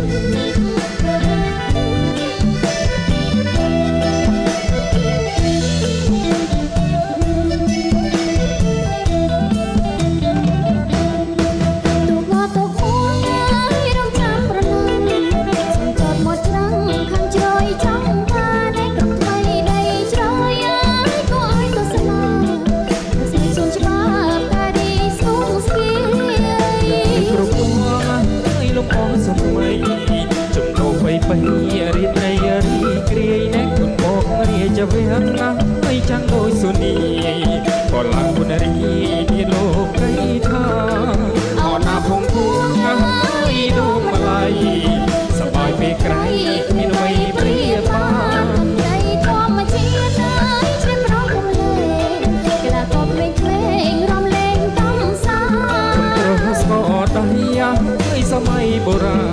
ទូកងទុកមួងអើយរងចាំប្រណិនសំចតមកច្រាំងខាងជ្រោយចង់ថានៃក្រុមថ្មីដីជ្រោយអើយក៏ឲ្យទស្សនាស្នេហ៍សូនច្បាប់ការីស្គងស្គី គ្រប់គងអើយលោកអងសម័យចំណោបៃបៃរីត្រីរីគ្រាយណែគុណបងរាជវាំងណាស់អីចាំងដោយសុនីក៏ឡើងគុណរីទីលោកៃថាអរណាភងភួងអើយដួងម្លៃសបាយពេលក្រៃគ្មានអ្វីព្រៀបបាន ដីធម្មជាតិអើយជ្រាបរងរំលែងកីឡាករក្មេងៗរំលែងតំសា ក្រស្កដៃអើយសម័យបុរា